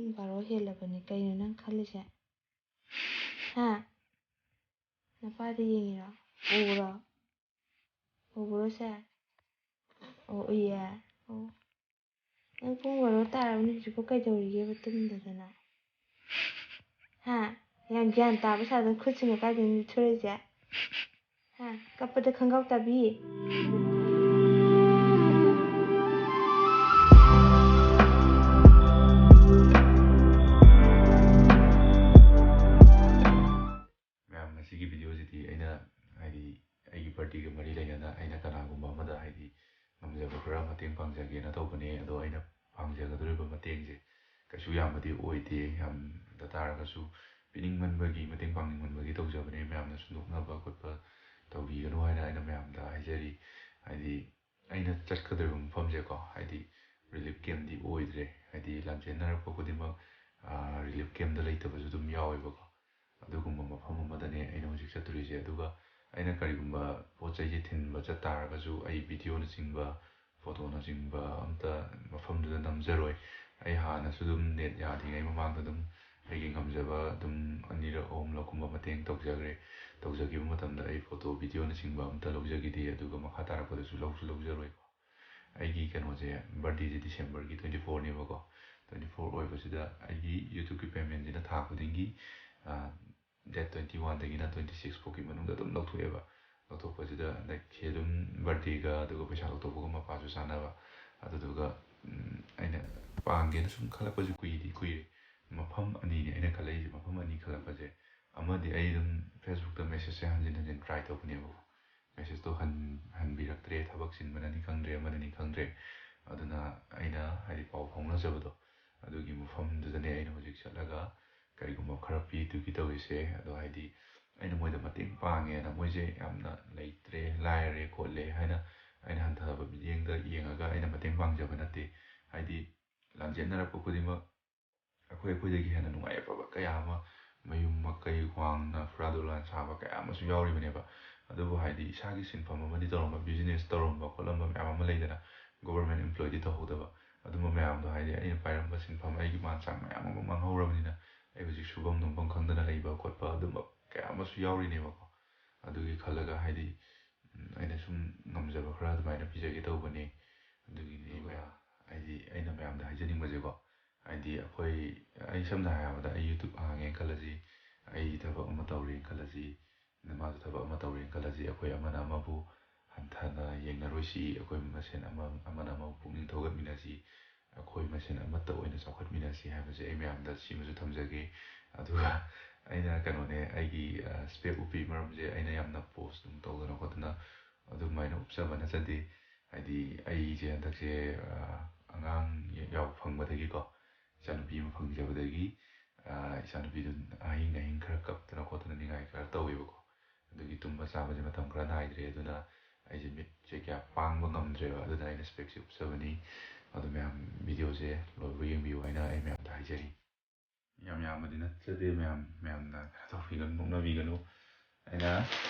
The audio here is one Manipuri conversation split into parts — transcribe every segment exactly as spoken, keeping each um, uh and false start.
ꯄꯨꯡ ꯕꯥꯔꯣ ꯍꯦꯜꯂꯕꯅꯤ꯫ ꯀꯩꯅꯣ ꯅꯪ ꯈꯜꯂꯤꯁꯦ? ꯍꯥ? ꯅꯄꯥꯗ ꯌꯦꯡꯉꯤꯔꯣ? ꯎꯕ꯭ꯔꯣ? ꯎꯕ꯭ꯔꯣ ꯁꯦ? ꯑꯣ, ꯎꯏꯌꯦ꯫ ꯑꯣ꯫ ꯅꯪ ꯄꯨꯡ ꯕꯥꯔꯣ ꯇꯥꯔꯕꯅꯤ, ꯍꯧꯖꯤꯛꯐꯥꯎ ꯀꯩꯗꯧꯔꯤꯒꯦꯕ ꯇꯨꯝꯗꯗꯅ? ꯍꯥ? ꯌꯥꯝ ꯒ꯭ꯌꯥꯟ ꯇꯥꯕ ꯁꯥꯗꯅ ꯈꯨꯠꯁꯤꯅ ꯀꯥꯏꯗꯅꯣ ꯅꯤꯛꯊꯣꯔꯛꯏꯁꯦ? ꯍꯥ? ꯀꯞꯄꯗ ꯈꯪꯒꯥꯎ ꯇꯥꯕꯤ? ꯃꯌꯥꯝ, ꯉꯁꯤꯒꯤ ꯚꯤꯗꯤꯑꯣꯁꯤꯗꯤ ꯑꯩꯅ, ꯍꯥꯏꯗꯤ, ꯑꯩꯒꯤ ꯕꯥꯔꯗꯦꯒ ꯃꯔꯤ ꯂꯩꯅꯅ ꯑꯩꯅ ꯀꯅꯥꯒꯨꯝꯕ ꯑꯃꯗ, ꯍꯥꯏꯗꯤ, ꯉꯝꯖꯕ ꯈꯔ ꯃꯇꯦꯡ ꯄꯥꯡꯖꯒꯦꯅ ꯇꯧꯕꯅꯦ꯫ ꯑꯗꯣ ꯑꯩꯅ ꯄꯥꯡꯖꯒꯗꯧꯔꯤꯕ ꯃꯇꯦꯡꯁꯦ ꯀꯩꯁꯨ ꯌꯥꯝꯕꯗꯤ ꯑꯣꯏꯗꯦ꯫ ꯌꯥꯝꯗ ꯇꯥꯔꯒꯁꯨ ꯄꯤꯅꯤꯡꯃꯟꯕꯒꯤ, ꯃꯇꯦꯡ ꯄꯥꯡꯅꯤꯡꯃꯟꯕꯒꯤ ꯇꯧꯖꯕꯅꯦ꯫ ꯃꯌꯥꯝꯅ ꯁꯨꯡꯅꯣꯛꯅꯕ ꯈꯣꯠꯄ ꯇꯧꯕꯤꯒꯅꯨ ꯍꯥꯏꯅ ꯑꯩꯅ ꯃꯌꯥꯝꯗ ꯍꯥꯏꯖꯔꯤ꯫ ꯍꯥꯏꯗꯤ, ꯑꯩꯅ ꯆꯠꯀꯗꯧꯔꯤꯕ ꯃꯐꯝꯁꯦꯀꯣ, ꯍꯥꯏꯗꯤ, ꯔꯤꯂꯤꯐ ꯀꯦꯝꯗꯤ ꯑꯣꯏꯗ꯭ꯔꯦ꯫ ꯍꯥꯏꯗꯤ, ꯂꯥꯟꯖꯦꯟꯅꯔꯛꯄ ꯈꯨꯗꯤꯡꯃꯛ, ꯑꯥ, ꯔꯤꯂꯤꯐ ꯀꯦꯝꯗ ꯂꯩꯇꯕꯁꯨ ꯑꯗꯨꯝ ꯌꯥꯎꯋꯦꯕꯀꯣ꯫ ꯑꯗꯨꯒꯨꯝꯕ ꯃꯐꯝ ꯑꯃꯗꯅꯦ ꯑꯩꯅ ꯍꯧꯖꯤꯛ ꯆꯠꯇꯣꯔꯤꯁꯦ꯫ ꯑꯗꯨꯒ ꯑꯩꯅ ꯀꯔꯤꯒꯨꯝꯕ ꯄꯣꯠ ꯆꯩꯁꯦ ꯊꯤꯟꯕ ꯆꯠ ꯇꯥꯔꯒꯁꯨ, ꯑꯩ ꯚꯤꯗꯤꯑꯣꯅꯆꯤꯡꯕ, ꯐꯣꯇꯣꯅꯆꯤꯡꯕ ꯑꯝꯇ ꯃꯐꯝꯗꯨꯗ ꯅꯝꯖꯔꯣꯏ꯫ ꯑꯩ ꯍꯥꯟꯅꯁꯨ ꯑꯗꯨꯝ ꯅꯦꯠ ꯌꯥꯗ꯭ꯔꯤꯉꯩ ꯃꯃꯥꯡꯗ ꯑꯗꯨꯝ ꯑꯩꯒꯤ ꯉꯝꯖꯕ ꯑꯗꯨꯝ ꯑꯅꯤꯔꯛ ꯑꯍꯨꯝꯂꯛ ꯀꯨꯝꯕ ꯃꯇꯦꯡ ꯇꯧꯖꯈ꯭ꯔꯦ꯫ ꯇꯧꯖꯈꯤꯕ ꯃꯇꯝꯗ ꯑꯩ ꯐꯣꯇꯣ, ꯚꯤꯗꯤꯑꯣꯅꯆꯤꯡꯕ ꯑꯝꯇ ꯂꯧꯖꯈꯤꯗꯦ, ꯑꯗꯨꯒ ꯃꯈꯥ ꯇꯥꯔꯛꯄꯗꯁꯨ ꯂꯧꯁꯨ ꯂꯧꯖꯔꯣꯏꯀꯣ꯫ ꯑꯩꯒꯤ ꯀꯩꯅꯣꯁꯦ, ꯕꯥꯔꯗꯦꯁꯦ ꯗꯤꯁꯦꯝꯕꯔꯒꯤ twenty fourꯅꯦꯕꯀꯣ꯫ Twenty four ꯑꯣꯏꯕꯁꯤꯗ ꯑꯩꯒꯤ YouTubeꯀꯤ paymentꯁꯤꯅ ꯊꯥ ꯈꯨꯗꯤꯡꯒꯤ, ꯑꯥ, date twenty oneꯗꯒꯤꯅ twenty six ꯐꯥꯎꯒꯤ ꯃꯅꯨꯡꯗ ꯑꯗꯨꯝ ꯂꯧꯊꯣꯛꯑꯦꯕ꯫ ꯂꯧꯊꯣꯛꯄꯁꯤꯗ ꯍꯟꯗꯛꯁꯦ ꯑꯗꯨꯝ ꯕꯥꯔꯗꯦꯒ ꯑꯗꯨꯒ ꯄꯩꯁꯥ ꯂꯧꯊꯣꯛꯄꯒ ꯃꯄꯥꯁꯨ ꯆꯥꯟꯅꯕ꯫ ꯑꯗꯨꯗꯨꯒ, ꯎꯝ, ꯑꯩꯅ ꯄꯥꯡꯒꯦꯅ ꯁꯨꯝ ꯈꯜꯂꯛꯄꯁꯦ ꯀꯨꯏꯗꯤ ꯀꯨꯏꯔꯦ꯫ ꯃꯐꯝ ꯑꯅꯤꯅꯦ ꯑꯩꯅ ꯈꯜꯂꯛꯏꯁꯦ꯫ ꯃꯐꯝ ꯑꯅꯤ ꯈꯜꯂꯛꯄꯁꯦ, ꯑꯃꯗꯤ ꯑꯩ ꯑꯗꯨꯝ Facebookꯇ messageꯁꯦ ꯍꯟꯖꯤꯟ ꯍꯟꯖꯤꯟ try ꯇꯧꯕꯅꯦꯕꯀꯣ꯫ Messageꯇꯣ ꯍꯟ-, ꯍꯟꯕꯤꯔꯛꯇ꯭ꯔꯦ, ꯊꯕꯛ ꯆꯤꯟꯕꯅꯅꯤ ꯈꯪꯗ꯭ꯔꯦ, ꯑꯃꯅꯅꯤ ꯈꯪꯗ꯭ꯔꯦ꯫ ꯑꯗꯨꯅ ꯑꯩꯅ, ꯍꯥꯏꯗꯤ, ꯄꯥꯎ ꯐꯥꯎꯅꯖꯕꯗꯣ, ꯑꯗꯨꯒꯤ ꯃꯐꯝꯗꯨꯗꯅꯦ ꯑꯩꯅ ꯍꯧꯖꯤꯛ ꯆꯠꯂꯒ ꯀꯔꯤꯒꯨꯝꯕ ꯈꯔ ꯄꯤꯗꯨꯒꯤ ꯇꯧꯔꯤꯁꯦ꯫ ꯑꯗꯣ, ꯍꯥꯏꯗꯤ, ꯑꯩꯅ ꯃꯣꯏꯗ ꯃꯇꯦꯡ ꯄꯥꯡꯉꯦꯅ, ꯃꯣꯏꯁꯦ ꯌꯥꯝꯅ ꯂꯩꯇ꯭ꯔꯦ, ꯂꯥꯏꯔꯦ, ꯈꯣꯠꯂꯦ ꯍꯥꯏꯅ ꯑꯩꯅ ꯍꯟꯊꯕ ꯃꯤꯠꯌꯦꯡꯗ ꯌꯦꯡꯉꯒ ꯑꯩꯅ ꯃꯇꯦꯡ ꯄꯥꯡꯖꯕ ꯅꯠꯇꯦ꯫ ꯍꯥꯏꯗꯤ, ꯂꯥꯟꯖꯦꯟꯅꯔꯛꯄ ꯈꯨꯗꯤꯡꯃꯛ ꯑꯩꯈꯣꯏ, ꯑꯩꯈꯣꯏꯗꯒꯤ ꯍꯦꯟꯅ ꯅꯨꯡꯉꯥꯏ ꯌꯥꯏꯐꯕ ꯀꯌꯥ ꯑꯃ, ꯃꯌꯨꯝ ꯃꯀꯩ ꯋꯥꯡꯅ ꯐꯨꯔꯥ ꯗꯣꯂꯥꯟ ꯁꯥꯕ ꯀꯌꯥ ꯑꯃꯁꯨ ꯌꯥꯎꯔꯤꯕꯅꯦꯕ꯫ ꯑꯗꯨꯕꯨ, ꯍꯥꯏꯗꯤ, ꯏꯁꯥꯒꯤ ꯁꯤꯟꯐꯝ ꯑꯃꯗꯤ ꯇꯧꯔꯝꯕ, business ꯇꯧꯔꯝꯕ ꯈꯣꯠꯂꯝꯕ ꯃꯌꯥꯝ ꯑꯃ ꯂꯩꯗꯅ, government employeeꯗꯤ ꯇꯧꯍꯧꯗꯕ꯫ ꯑꯗꯨꯝꯕ ꯃꯌꯥꯝꯗꯣ, ꯍꯥꯏꯗꯤ ꯑꯩꯅ ꯄꯥꯏꯔꯝꯕ ꯁꯤꯟꯐꯝ, ꯑꯩꯒꯤ ꯃꯥꯟ ꯆꯥꯡ ꯃꯌꯥꯝ ꯑꯃ ꯃꯥꯡꯍꯧꯔꯕꯅꯤꯅ, ꯑꯩ ꯍꯧꯖꯤꯛ ꯁꯨꯐꯝ ꯅꯣꯝꯐꯝ ꯈꯪꯗꯅ ꯂꯩꯕ ꯈꯣꯠꯄ ꯑꯗꯨꯝꯕ ꯀꯌꯥ ꯑꯃꯁꯨ ꯌꯥꯎꯔꯤꯅꯦꯕꯀꯣ꯫ ꯑꯗꯨꯒꯤ ꯈꯜꯂꯒ, ꯍꯥꯏꯗꯤ, ꯎꯝ, ꯑꯩꯅ ꯁꯨꯝ ꯉꯝꯖꯕ ꯈꯔ ꯑꯗꯨꯃꯥꯏꯅ ꯄꯤꯖꯒꯦ ꯇꯧꯕꯅꯤ꯫ ꯑꯗꯨꯒꯤꯅꯤ ꯑꯗꯨꯒ ꯃꯌꯥꯝ, ꯍꯥꯏꯗꯤ, ꯑꯩꯅ ꯃꯌꯥꯝꯗ ꯍꯥꯏꯖꯅꯤꯡꯕꯁꯦꯀꯣ, ꯍꯥꯏꯗꯤ, ꯑꯩꯈꯣꯏ, ꯑꯩ ꯁꯝꯅ ꯍꯥꯏꯔꯕꯗ, ꯑꯩ YouTube ꯍꯥꯡꯉꯦꯅ ꯈꯜꯂꯁꯤ, ꯑꯩ ꯊꯕꯛ ꯑꯃ ꯇꯧꯔꯦꯅ ꯈꯜꯂꯁꯤ, ꯃꯥꯁꯨ ꯊꯕꯛ ꯑꯃ ꯇꯧꯔꯦꯅ ꯈꯜꯂꯁꯤ, ꯑꯩꯈꯣꯏ ꯑꯃꯅ ꯑꯃꯕꯨ ꯍꯟꯊꯅ ꯌꯦꯡꯅꯔꯣꯏꯁꯤ, ꯑꯩꯈꯣꯏ ꯃꯁꯦꯟ ꯑꯃ-, ꯑꯃꯅ ꯑꯃꯕꯨ ꯄꯨꯛꯅꯤꯡ ꯊꯧꯒꯠꯃꯤꯟꯅꯁꯤ, ꯑꯩꯈꯣꯏ ꯃꯁꯦꯟ ꯑꯃꯠꯇ ꯑꯣꯏꯅ ꯆꯥꯎꯈꯠꯃꯤꯟꯅꯁꯤ ꯍꯥꯏꯕꯁꯦ ꯑꯩ ꯃꯌꯥꯝꯗ ꯁꯤꯃꯁꯨ ꯊꯝꯖꯒꯦ꯫ ꯑꯗꯨꯒ ꯑꯩꯅ ꯀꯩꯅꯣꯅꯦ, ꯑꯩꯒꯤ, ꯑ, spec ꯎꯞꯄꯤ ꯃꯔꯝꯁꯦ, ꯑꯩꯅ ꯌꯥꯝꯅ post ꯅꯨꯡ ꯇꯧꯗꯅ ꯈꯣꯠꯇꯅ ꯑꯗꯨꯃꯥꯏꯅ ꯎꯞꯆꯕ ꯅꯠꯆꯗꯦ꯫ ꯍꯥꯏꯗꯤ, ꯑꯩꯁꯦ ꯍꯟꯗꯛꯁꯦ, ꯑ, ꯑꯉꯥꯡ ꯌꯥꯎ ꯐꯪꯕꯗꯒꯤꯀꯣ, ꯏꯆꯥꯅꯨꯄꯤ ꯑꯃ ꯐꯪꯖꯕꯗꯒꯤ, ꯑ, ꯏꯆꯥꯅꯨꯄꯤꯗꯨ ꯑꯍꯤꯡ ꯑꯍꯤꯡ ꯈꯔ ꯀꯞꯇꯅ ꯈꯣꯠꯇꯅ ꯅꯤꯡꯉꯥꯏ ꯈꯔ ꯇꯧꯋꯦꯕꯀꯣ꯫ ꯑꯗꯨꯒꯤ ꯇꯨꯝꯕ ꯆꯥꯕꯁꯦ ꯃꯇꯝ ꯈꯔ ꯅꯥꯏꯗ꯭ꯔꯦ꯫ ꯑꯗꯨꯅ ꯑꯩꯁꯦ ꯃꯤꯠꯁꯦ ꯀꯌꯥ ꯄꯥꯡꯕ ꯉꯝꯗ꯭ꯔꯦꯕ꯫ ꯑꯗꯨꯅ ꯑꯩꯅ specꯁꯦ ꯎꯞꯆꯕꯅꯤ꯫ ꯑꯗꯨ ꯃꯌꯥꯝ videoꯁꯦ ꯂꯣꯏꯕ ꯌꯦꯡꯕꯤꯌꯨ ꯍꯥꯏꯅ ꯑꯩ ꯃꯌꯥꯝꯗ ꯍꯥꯏꯖꯔꯤ꯫ ꯌꯥꯝ ꯌꯥꯝꯕꯗꯤ ꯅꯠꯆꯗꯦ, ꯃꯌꯥꯝ, ꯃꯌꯥꯝꯅ ꯀꯩꯅꯣ ꯇꯧꯕꯤꯒꯅꯨ, ꯅꯣꯛꯅꯕꯤꯒꯅꯨ꯫ ꯑꯩꯅ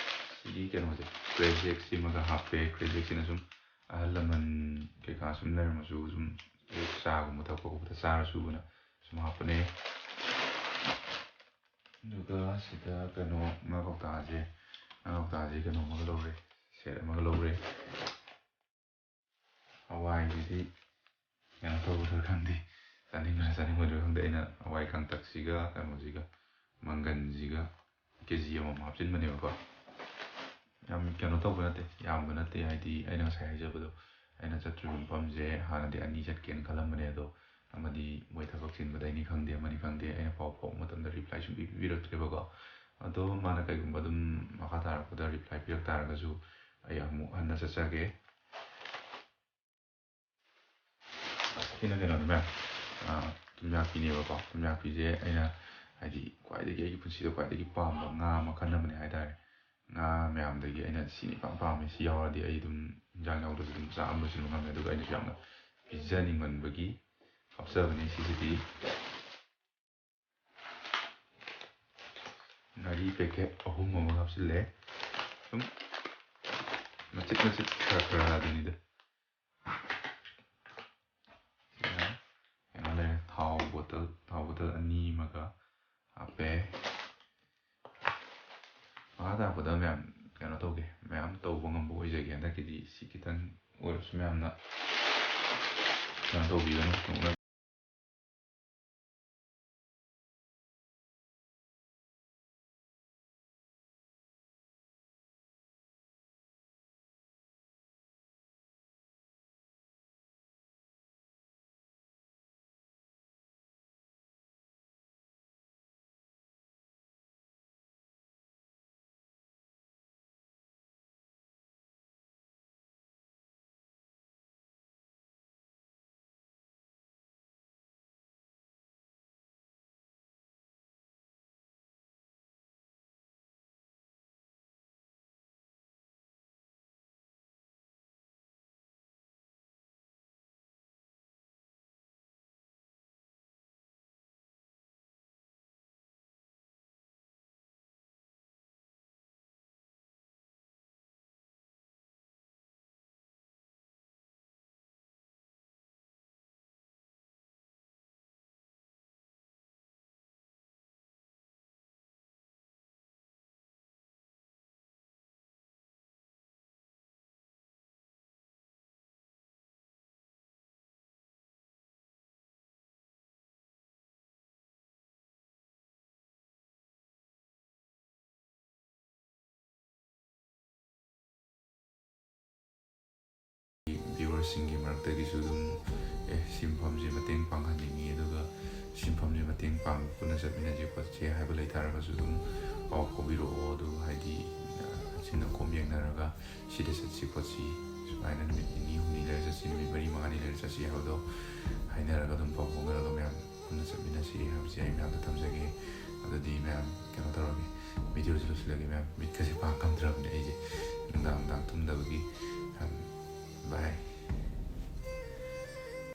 ꯁꯤꯒꯤ ꯀꯩꯅꯣꯁꯦ, crash jackꯁꯤꯃꯒ ꯍꯥꯞꯄꯦ꯫ Crash jackꯁꯤꯅ ꯁꯨꯝ ꯑꯍꯜ ꯂꯃꯟ ꯀꯩꯀꯥ ꯁꯨꯝ ꯂꯩꯔꯝꯃꯁꯨ, ꯁꯨꯝ ꯆꯥꯒꯨꯝꯕ ꯊꯛꯄ ꯈꯣꯠꯄꯗ ꯆꯥꯔꯁꯨꯅ ꯁꯨꯝ ꯍꯥꯞꯄꯅꯦ꯫ ꯑꯗꯨꯒ ꯁꯤꯗ ꯀꯩꯅꯣ, ꯉꯥ ꯀꯧꯇꯥꯁꯦ, ꯉꯥ ꯀꯧꯇꯥꯁꯦ ꯀꯩꯅꯣ ꯑꯃꯒ ꯂꯧꯔꯦ, set ꯑꯃꯒ ꯂꯧꯔꯦ꯫ ꯍꯋꯥꯏꯁꯤꯗꯤ ꯀꯩꯅꯣ ꯇꯧꯒꯗ꯭ꯔꯥ ꯈꯪꯗꯦ, ꯆꯥꯅꯤꯡꯕ꯭ꯔꯥ ꯆꯥꯅꯤꯡꯉꯣꯏꯗ꯭ꯔꯥ ꯈꯪꯗꯦ꯫ ꯑꯩꯅ ꯍꯋꯥꯏ ꯀꯥꯡꯇꯛꯁꯤꯒ ꯀꯩꯅꯣꯁꯤꯒ, ꯃꯪꯒꯟꯁꯤꯒ, KG ꯑꯃꯃꯝ ꯍꯥꯞꯆꯤꯟꯕꯅꯦꯕꯀꯣ꯫ ꯌꯥꯝ ꯀꯩꯅꯣ ꯇꯧꯕ ꯅꯠꯇꯦ, ꯌꯥꯝꯕ ꯅꯠꯇꯦ꯫ ꯍꯥꯏꯗꯤ, ꯑꯩꯅ ꯉꯁꯥꯏ ꯍꯥꯏꯖꯕꯗꯣ, ꯑꯩꯅ ꯆꯠꯇ꯭ꯔꯤꯕ ꯃꯐꯝꯁꯦ ꯍꯥꯟꯅꯗꯤ ꯑꯅꯤ ꯆꯠꯀꯦꯅ ꯈꯜꯂꯝꯕꯅꯦ, ꯑꯗꯣ ꯑꯃꯗꯤ ꯃꯣꯏ ꯊꯕꯛ ꯆꯤꯟꯕꯗꯩꯅꯤ ꯈꯪꯗꯦ, ꯑꯃꯅꯤ ꯈꯪꯗꯦ, ꯑꯩꯅ ꯄꯥꯎ ꯐꯥꯎꯕ ꯃꯇꯝꯗ reply ꯁꯨꯡꯄꯤ ꯄꯤꯕꯤꯔꯛꯇ꯭ꯔꯦꯕꯀꯣ꯫ ꯑꯗꯣ ꯃꯥꯅ ꯀꯩꯒꯨꯝꯕ ꯑꯗꯨꯝ ꯃꯈꯥ ꯇꯥꯔꯛꯄꯗ reply ꯄꯤꯔꯛ ꯇꯥꯔꯒꯁꯨ, ꯑꯩ ꯑꯃꯨꯛ ꯍꯟꯅ ꯆꯠꯆꯒꯦ꯫ ꯁꯤꯅ ꯀꯩꯅꯣꯅꯦ ꯃꯌꯥꯝ, ꯑ, ꯊꯨꯝꯌꯥꯛꯄꯤꯅꯦꯕꯀꯣ꯫ ꯊꯨꯝꯌꯥꯛꯄꯤꯁꯦ ꯑꯩꯅ, ꯍꯥꯏꯗꯤ, ꯈ꯭ꯋꯥꯏꯗꯒꯤ ꯑꯩꯒꯤ ꯄꯨꯟꯁꯤꯗ ꯈ꯭ꯋꯥꯏꯗꯒꯤ ꯄꯥꯝꯕ ꯉꯥ ꯃꯈꯜ ꯑꯃꯅꯦ ꯍꯥꯏꯇꯥꯔꯦ꯫ ꯉꯥ ꯃꯌꯥꯝꯗꯒꯤ ꯑꯩꯅ ꯁꯤꯅ ꯏꯄꯥꯝ ꯄꯥꯝꯃꯦ, ꯁꯤ ꯌꯥꯎꯔꯗꯤ ꯑꯩ ꯑꯗꯨꯝ ꯏꯟꯖꯥꯡ ꯌꯥꯎꯗ꯭ꯔꯁꯨ ꯑꯗꯨꯝ ꯆꯥꯕ ꯂꯣꯏꯁꯤꯟꯕ ꯉꯝꯃꯦ꯫ ꯑꯗꯨꯒ ꯑꯩꯅꯁꯨ ꯌꯥꯝꯅ ꯄꯤꯖꯅꯤꯡꯃꯟꯕꯒꯤ ꯍꯥꯞꯆꯕꯅꯦ꯫ ꯁꯤꯁꯤꯗꯤ ꯉꯥꯔꯤ packet ꯑꯍꯨꯝ ꯑꯃ ꯍꯥꯞꯆꯤꯜꯂꯦ꯫ ꯁꯨꯝ ꯃꯆꯤꯠ ꯃꯆꯤꯠ ꯈꯔ ꯈꯔ ꯑꯗꯨꯅꯤꯗ꯫ ꯕꯣꯇꯜ, ꯊꯥꯎ ꯕꯣꯇꯜ ꯑꯅꯤ ꯑꯃꯒ ꯍꯥꯞꯄꯦ꯫ ꯃꯈꯥ ꯇꯥꯔꯛꯄꯗ ꯃꯌꯥꯝ ꯀꯩꯅꯣ ꯇꯧꯒꯦ, ꯃꯌꯥꯝ ꯇꯧꯕ ꯉꯝꯕ ꯑꯣꯏꯖꯒꯦ꯫ ꯍꯟꯗꯛꯀꯤꯗꯤ ꯁꯤ ꯈꯤꯇꯪ ꯑꯣꯏꯔꯁꯨ ꯃꯌꯥꯝꯅ ꯀꯩꯅꯣ ꯇꯧꯕꯤꯒꯅꯨ, ꯅꯣꯛꯅ- Viewerꯁꯤꯡꯒꯤ ꯃꯔꯛꯇꯒꯤꯁꯨ ꯑꯗꯨꯝ, "ꯑꯦ, ꯁꯤ ꯃꯐꯝꯁꯦ ꯃꯇꯦꯡ ꯄꯥꯡꯍꯟꯅꯤꯡꯉꯤ, ꯑꯗꯨꯒ ꯁꯤ ꯃꯐꯝꯁꯦ ꯃꯇꯦꯡ ꯄꯥꯡ-, ꯄꯨꯟꯅ ꯆꯠꯃꯤꯟꯅꯁꯦ ꯈꯣꯠꯁꯦ" ꯍꯥꯏꯕ ꯂꯩꯇꯥꯔꯒꯁꯨ ꯑꯗꯨꯝ ꯄꯥꯎ ꯐꯥꯎꯕꯤꯔꯛꯑꯣ꯫ ꯑꯗꯨ ꯍꯥꯏꯗꯤ, ꯑ, ꯑꯆꯤꯟ ꯑꯀꯣꯝ ꯌꯦꯡꯅꯔꯒ ꯁꯤꯗ ꯆꯠꯁꯤ ꯈꯣꯠꯁꯤ, ꯁꯨꯃꯥꯏꯅ ꯅꯨꯃꯤꯠ ꯅꯤꯅꯤ ꯍꯨꯝꯅꯤ ꯂꯩꯔ ꯆꯠꯁꯤ, ꯅꯨꯃꯤꯠ ꯃꯔꯤ ꯃꯉꯥꯅꯤ ꯂꯩꯔ ꯆꯠꯁꯤ ꯍꯥꯏꯕꯗꯣ ꯍꯥꯏꯅꯔꯒ ꯑꯗꯨꯝ ꯄꯥꯎ ꯐꯥꯎꯅꯔꯒ ꯃꯌꯥꯝ ꯄꯨꯟꯅ ꯆꯠꯃꯤꯟꯅꯁꯤ ꯍꯥꯏꯕꯁꯦ ꯑꯩ ꯃꯌꯥꯝꯗ ꯊꯝꯖꯒꯦ꯫ ꯑꯗꯨꯗꯤ ꯃꯌꯥꯝ ꯀꯩꯅꯣ ꯇꯧꯔꯒꯦ, videoꯁꯦ ꯂꯣꯏꯁꯤꯜꯂꯒꯦ ꯃꯌꯥꯝ꯫ ꯃꯤꯠꯀꯁꯦ ꯄꯥꯡ ꯉꯝꯗ꯭ꯔꯦ꯫